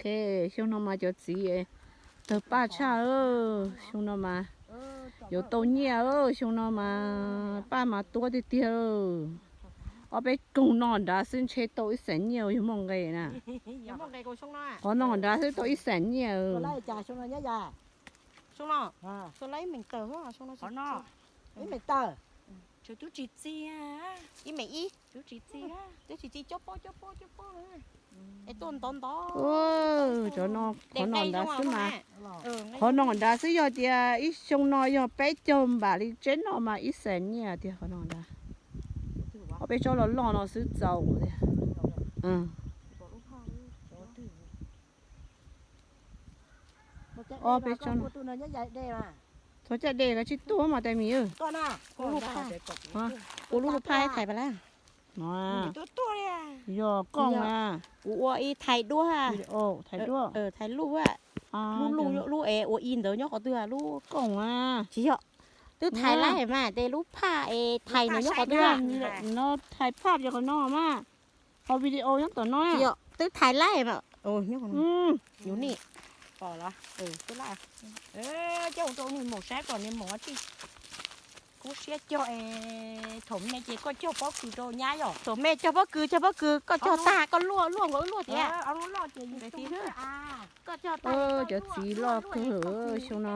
Ok, xyoo no mas cov txiv tawg paj tshaj, xyoo no mas yuav tau nyiaj, xyoo no mas paj mas tuab tiag tiag. Ob peb koog no nrad xwb ntshe tau ib xees nyiaj, yog muaj nqe na. Qhov no nrad xwb tau ib xees nyiaj. Qhov no nrad xwb mas, qhov no nrad xwb yog tias ib xyoo no yog peb caug npam li tsheb no mas ib xees nyiaj tiag qhov no nrad. Ob peb tsob loj loj no xwb txaus tiag. Ob peb tsob no. Thov caj de los tsib tuaj mas tais mis. Kuv lub lub phaj thais pas lab. Yog koj na. Kuv ua ib thais duab. Thais duab. Thais lub, lub lub es ua ib ntawd nyob qhov twg lub. Koj na. Tsis yog, twb thais laib mas ces lub phaj es thais ntawd nyob qhov twg. No thais phaj ces qhov no mas. Qhov video nyob tom no. Twb thais laib mas. Yus ni. Coj rau niag maum saib kom niag maum ua tsi. Kub siab cog es thaum me ces koj cog pob kws rau nyab yom. Thaum me cog pob kws, cog pob kws koj cog tag koj luaj luaj nkaus wb luaj tiag. Koj cog tag. Cov txiv loj kawg xyoo no.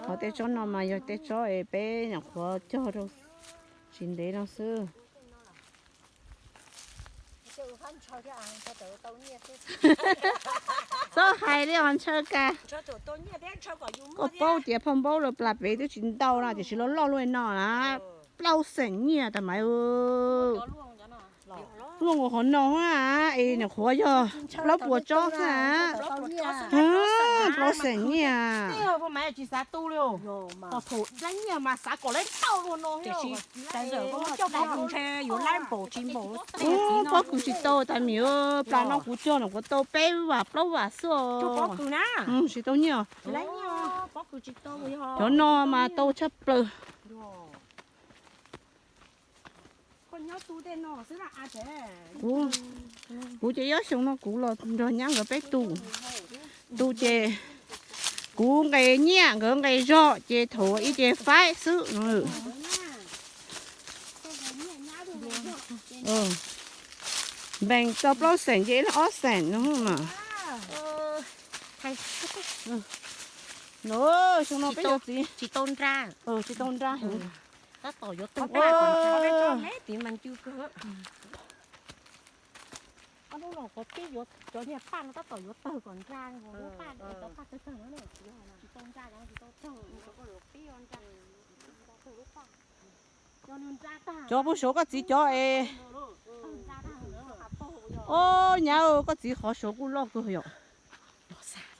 Qhov tej tsob no mas yog tej tsob es peb nyuam qhuav cog rau tsis ntev no xwb. Txhob hais li os ntshaw kas. Koj paub tias phauj npaub lawv plas pem twb tsis ntau no tiam sis loj loj luaj no na. Plaub xeem nyiaj tas mas. Luaj nkaus qhov no es nyuam qhuav yog plaub puas tsob xwb. Plaub xeem nyiaj. Pob kws tsis tau tas mis, plas no kuv cog no kuv tau peb vam plaub vam xwb. Tsis tau nyiaj. Cov no mas tau tshaj plaws. Kuv ces ob xyoo no kuv los nrog nyab nkawd peb tu, tu ces kuv nqes nyiaj nkawd nqes zog ces thaum ib ce faib xwb no. Npees tau plaub xeem ces ob xeem no mas. Xyoo no peb cov txiv tsis tau nra. Tab tom yuav tawg. Cov puag saud koj txiv cov es. Ob nyab koj txiv qhov saud kuj loj kawg yom.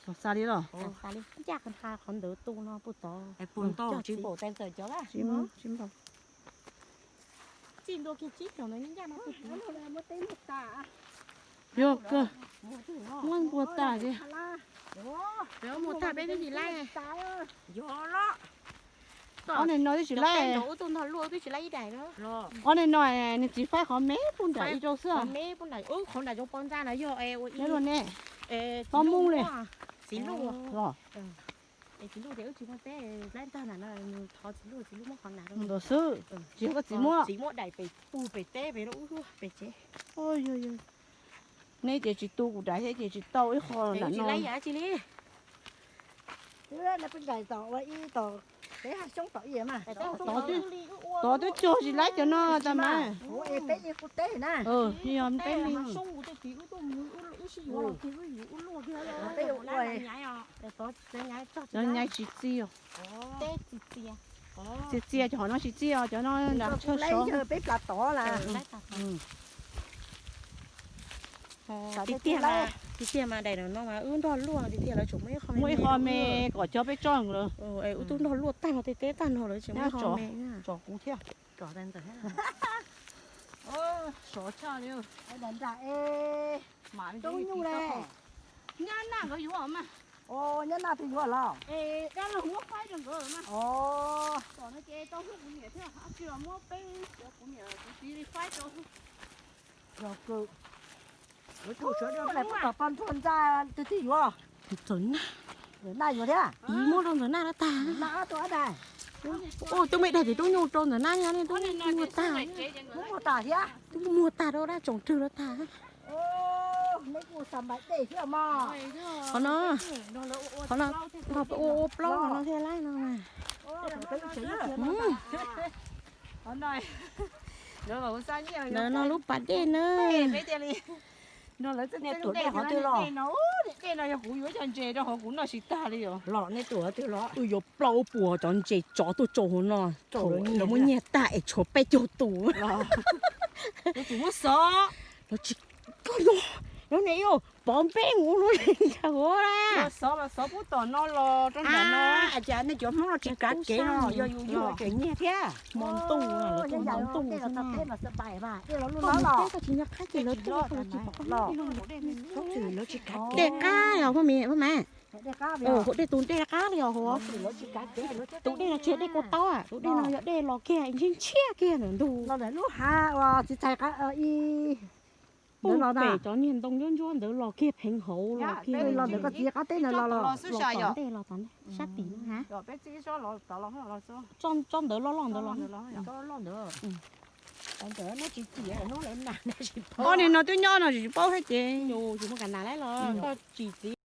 Los xa li los. Yog kawg, muab npua tas li. Ob neeg no twb tsis laib. Ob neeg no nws txiv faib qhov me pub nram ib rau xwb. Qhov me pub nram, qhov nram zoo pov ntxa no yog. Tsis muaj ne. Txiv luj li. Ntawd xwb, tsis yog koj txiv muab. Txiv muab daim pem pug pem teb pem lub pem tsev. Nej ces tsis tu kuv daim thiab ces tsis tau ib qho nram no. Tod twb cog tsis laib cov no tas mas. Yog peb li. Cov nyaiv tsis txiaj. Txiaj txiaj cov no tsis txiaj, cov no nram tshav sov. Tiag tiag mas daim no mas wb nrog luaj tiag tiag lawv tseem muaj ib qho me kom cog peb tsob lawm. Wb twb nrog luaj tag no tej teb tag no lawv tseem muaj ib qho me. Tsom kuv thiab. Sov tshaj li. Nyab Naj nkawd yuav mas. Nyab Naj twb yuav los. Dab laug muab faib rau nkawd mas. Tom no ces tau hlub kuv niam thiab, tsis los muab peb cov kuv niam kuv txiv li faib rau. Yog kawg. Sawv daws poj ntxoog ntxa twg twg yuav. Ntxawm Naj. Ntxawm Naj yuav thiab. Muab rau Ntxawm Naj lawv tag. Ua twb me dag tim rub nyuj rau Ntxawm Naj nyob ne, twb muag tag. Twb muag tag rau dab tsoom rwg lawv tag. Qhov no, qhov no, ua ua plaub no thiab lawm no. Ntawm no lub pas dej na. Tuam dej qhov twg los? Dej no yog kuv yuav cov ntses rau hauv kuv noj tsis tag li os. Los nej tuam qhov twg los? Wb yuav plaub puas cov ntses tsov tuaj tsau hauv no. Lawv muab nyiag tag es tshuav peb caug tus. Lawv tsis muab xov. Lawv tsis, koj yog, lawv ne yog pov npej mus no li ntag hauv na. Xov los xov pub tom no los rau nram no. Cas nej cov Hmoob no tsis kav kev no, yog yus yug tseem nyiag thiab. Hmo ntuj, hmo ntuj xwb na. Koj tsis nco qab ces lawv tuaj koj tsis pom qab. Dej qab os, phauj Mim, phauj Maiv. Hauv dej tus dej qab li os hauv. Tus dej no tsis yog dej kua taub, tus dej no yog dej los kiag ntshia ntshia kiag ntawm ntug. Lub hav uas txiv txhais ib, pem cov niag ntoo ntsuab ntsuab ntawd los kiag pheev hauv los kiag. Los ntawm koj txiv qab teb ntawd los los. Tom ntej los tom ntej sab tim na. Tso ntawd loj loj ntawd los. Ob niag no twb nyob no tsis paub thiab ces yus tsis muaj kam nas lawm los koj tsis txiv.